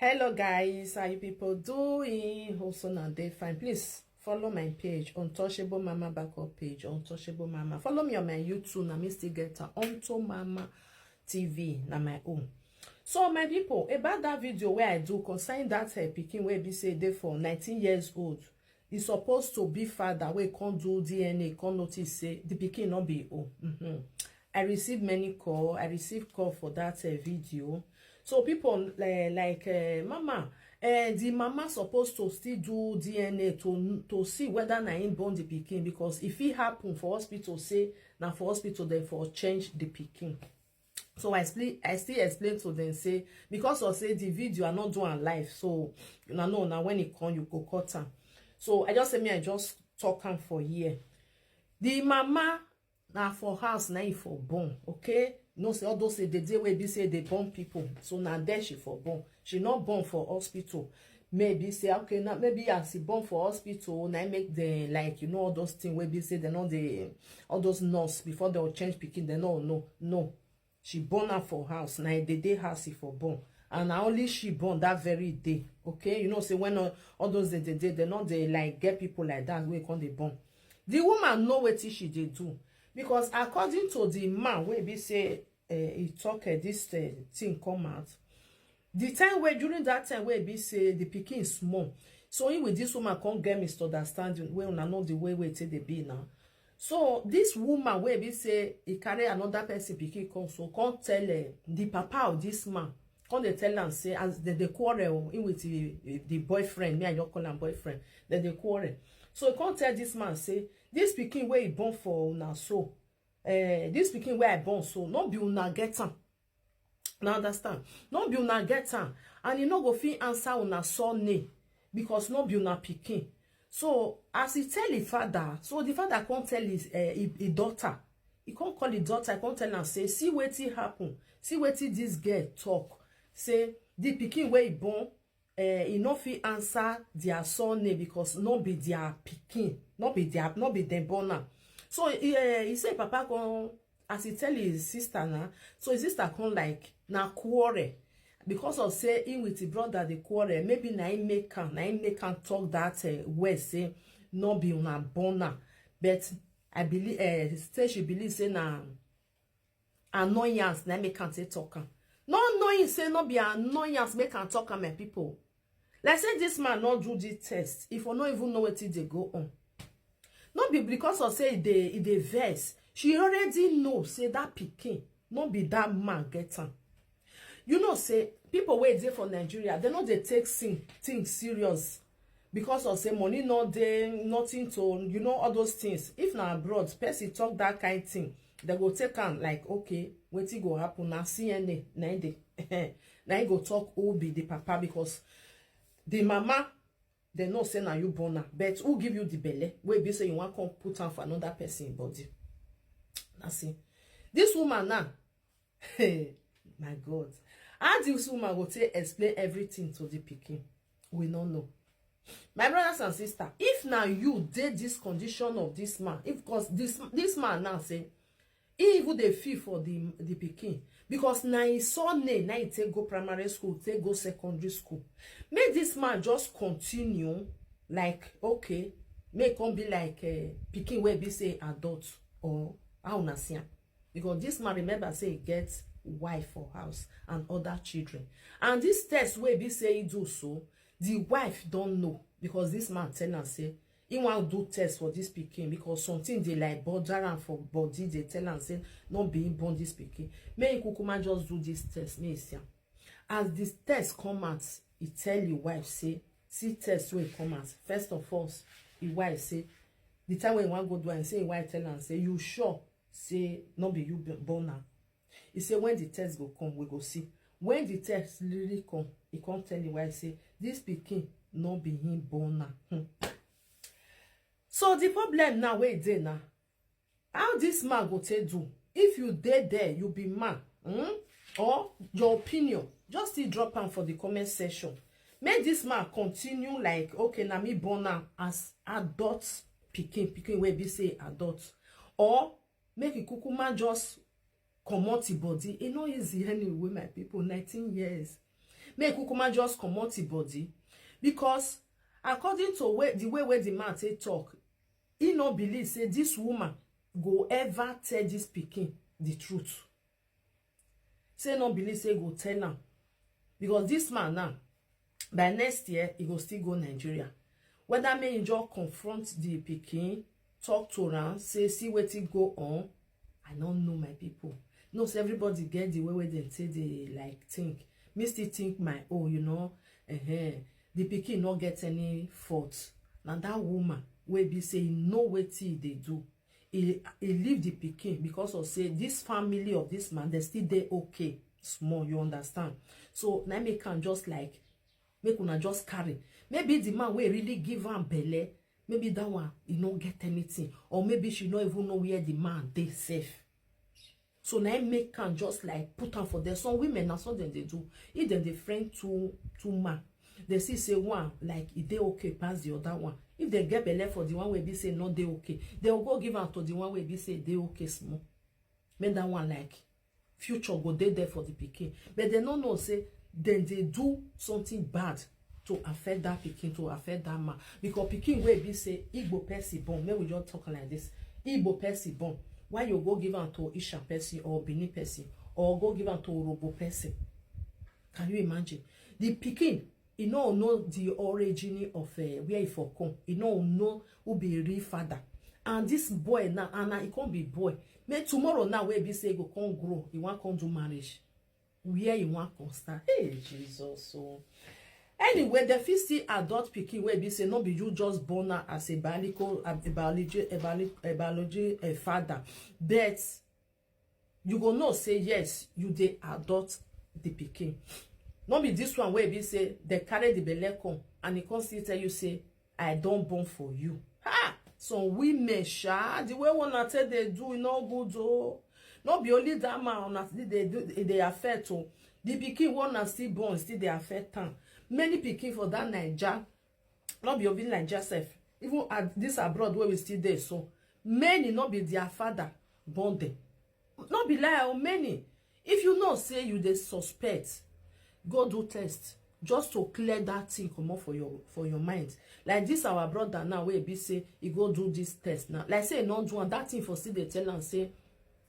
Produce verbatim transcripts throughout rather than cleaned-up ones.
Hello guys, how you people doing? Hope so now they fine. Please follow my page, Untouchable Mama Backup page, Untouchable Mama. Follow me on my YouTube, na me still get her Unto Mama T V, na my own. So my people, about that video where I do concerning that uh, pikin where be say they for nineteen years old, e suppose to be father wey come do D N A, come notice say the pikin no be own. Mm-hmm. I receive many call. I receive call for that uh, video. So people uh, like uh, mama, uh, the mama supposed to still do D N A to to see whether na him born the pikin, because if it happen for hospital, say na for hospital, then for change the pikin. So I still I still explain to them say, because of say the video are not doing live, so you know no now when it come you go cut am. So I just say me I just talk am for here. The mama na for house na e for born, okay? No say all those say the day wey be say they born people, so na there she for born. She not born for hospital. Maybe say okay now maybe as she born for hospital na e make them like you know all those things wey be say they know the all those nurse before they will change pikin they no no no. She born her for house. Na e dey dey house e for born. And na only she born that very day. Okay, you know say when all, all those dey dey dey, they no dey like get people like that wey come dey born. The woman know wetin she dey do, because according to the man wey be say uh, he talk uh, this uh, thing come out, the time wey during that time wey be say the pikin small, so he with this woman come get misunderstanding wey una know the way wey take dey be now. So this woman wey be say he carry another person pikin come so come tell uh, the papa of this man, come dey tell am say as dem dey quarrel o, him with the, the boyfriend, me I just call am boyfriend, dem dey quarrel. So he come tell this man say this pikin wey he born for una so, uh, this pikin wey I born so no be una get am. Na understand? No be una get am, and e no go fit answer una surname because no be una pikin. So as he tell him father, so the father come tell his uh, his, his daughter. He come call his daughter, come tell am say, see wetin happen, see wetin this girl talk. Say the pikin wey he born, uh, he no fit answer their surname because no be their pikin, no be their, no be them born am. So he, uh, he say papa come as he tell his sister na, so his sister come like na quarrel because of say him with him brother dey quarrel, maybe na him make am, na him make am talk that uh, way say no be una born am. But I believe uh, say she believe say na annoyance na make am take talk am. No knowing say no be annoyance make am talk am, my people. Like say this man no do this test, if you no even know wetin dey go on. No be because of say e dey e dey vex. She already know say that pikin no be that man get am. You know say people wey dey for Nigeria, they no dey take thing things serious because of say money no dey, nothing to, you know, all those things. If na abroad person talk that kind thing, they go take am like okay, wetin go happen na C N A na im dey na im go talk who be the papa, because the mama they know say na you born am, but who give you the belle wey be say you wan come put am for another person body? Na see this woman now. Hey, my God, how this woman go take explain everything to the pikin? We no know. My brothers and sisters, if na you dey this condition of this man, if cause this this man now say he even dey feel for the the pikin because na him surname na him take go primary school, take go secondary school. Make this man just continue like okay, make come be like uh, pikin wey be say adult or how una see am. Because this man remember say he get wife for house and other children, and this test wey be say he do so, the wife don know because this man tell am say he wan do test for this pikin because something dey like bother am for body dey tell am say no be him born this pikin, make him kukuma just do this test make he see am. As this test come out, he tell him wife say see test wey come out. First of all, him wife say the time wey he wan go do am, he say him wife tell am say you sure say no be you b- born am? He say when the test go come we go see. When the test really come, he come tell him wife say this pikin no be him born am. Hmm. So the problem now wey e dey now, how this man go take do? If you dey there, you be man, hmm? Or your opinion, just still drop am for the comment section. Make this man continue like okay na me born am as adult pikin, pikin wey be say adult, or make e kukuma just comot e body. E no easy anyway, my people. Nineteen years, Make Kukuma just comot him body, because according to way, the way where the man take talk, he no believe say this woman go ever tell this pikin the truth. Say no believe say go tell am, because this man now, by next year, he go still go Nigeria. Whether may he just confront the pikin, talk to am, say see wetin go on. I don't know, my people. No, say everybody get the way where they say they like think. Me still think my own, you know. Uh-huh. The pikin not get any fault. Now that woman wey be say he know wetin he dey do. He, he leave the pikin because of say this family of this man, they still dey okay small, you understand? So now make am just like, make una just carry. Maybe the man wey really give am belle, maybe that one he no get anything, or maybe she no even know where the man dey safe. So now make am just like put am for there. Some women na so dem dey do. If dem dey friend two two man, they see say one like e dey okay pass the other one. If they get belle for the one wey be say no dey okay, they will go give am to the one wey be say dey okay small. Make that one like future go dey there for the pikin. But they no know say dem dey do something bad to affect that pikin, to affect that man. Because pikin wey be say Igbo person born, make we just talk like this. Igbo person born. Why you go give am to Isha person or Benin person or go give am to Urhobo person? Can you imagine? The pikin, he no know the origin of, uh, where he for come. He no know who be real father. And this boy now, and now he can't be boy. May tomorrow now wey be say he go come grow, he wan come do marriage. Where he wan come start? Hey, Jesus. So anyway, the fit still adopt pikin wey be say no be you just born am as a biological, a biology, a biology, a biology, a father. But you go know say yes, you dey adopt the pikin. No be this one wey be say they carry the belle come and he come still tell you say, "I don born for you." Ha! Some women, sha, the way una take dey do, e no good o. No be only that man una still dey do, e dey affect o. The pikin wey una still born still dey affect am. Many pikin for that Naija, no be only Naija sef, even at this abroad where we still dey so, many no be their father born them. No be lie o, many. If you know say you dey suspect, go do test just to clear that thing comot for your, for your mind. Like this our brother now wey be say he go do this test now. Like say he no do am, that thing for still dey tell am say,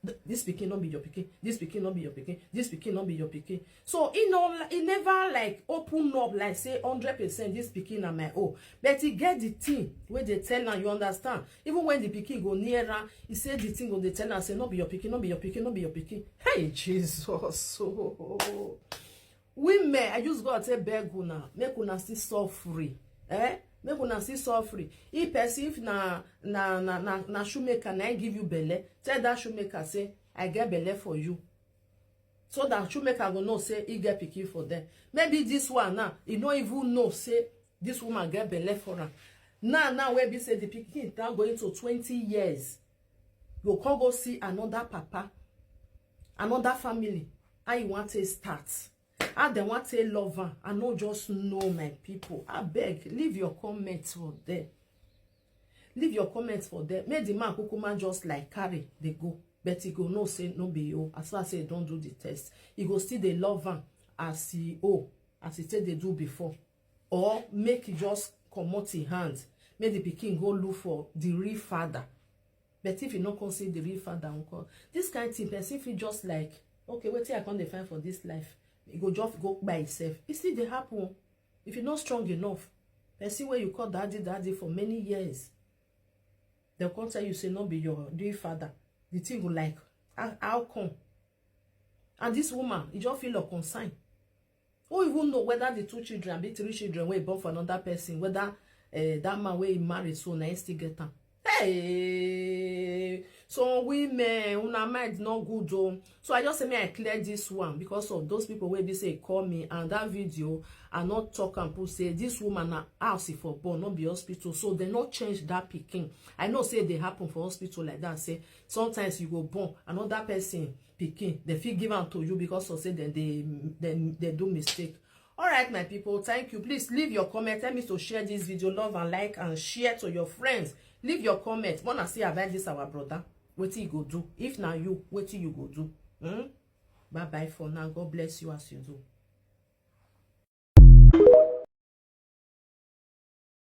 "Th-, this pikin no be your pikin, this pikin no be your pikin, this pikin no be your pikin." So he no, he never like open up like say hundred percent this pikin na my own. But he get the thing wey dey tell am, you understand? Even when the pikin go near am, he say the thing go dey tell am say, "No be your pikin, no be your pikin, no be your pikin." Hey, Jesus. So women, I use God take beg una, make una still suffer. Eh? Make una still suffer. If person, if na, na, na, na, na shoemaker na him give you belle, tell that shoemaker say, "I get belle for you." So that shoemaker go know say he get pikin for them. Maybe this one now, he no even know say this woman get belle for am. Now, now wey be say the pikin now going to twenty years, you come go see another papa, another family. How you want to start? How dem want to love am? I no just know, my people. I beg, leave your comments for there. Leave your comments for there. Make the man kukuma just like carry dey go. But he go know say no be you. As far as say he don do the test, he go still dey love am as he owe, as he take dey do before. Or make he just comot him hand. Make the pikin go look for the real father. But if you no come see the real father, uncle, this kind thing, person fit just like, "Okay, wetin I come dey find for this life?" He go just go by himself. It still dey happen. If you not strong enough, person wey you call daddy, daddy for many years, they'll come tell you say no be your real father. The thing go like, "How, how come?" And this woman, he just feel a concern. Who even know whether the two children, be three children, wey born for another person, whether, uh, that man wey he married, so na he still get am. Hey, some women, una mind not good o. So I just say me I clear this one because of those people wey be say call me, and that video I not talk and put say this woman na house e for born, not be hospital. So they not change that pikin. I know say they happen for hospital like that. Say sometimes you go born, another person pikin, they fit give am to you because of say dem dey, dem dey do mistake. All right, my people, thank you. Please leave your comment. Tell me to share this video, love and like and share to your friends. Leave your comment. Wanna see about this our brother? Wetin he go do? If na you, wetin you go do? Hmm? Bye bye for now. God bless you as you do.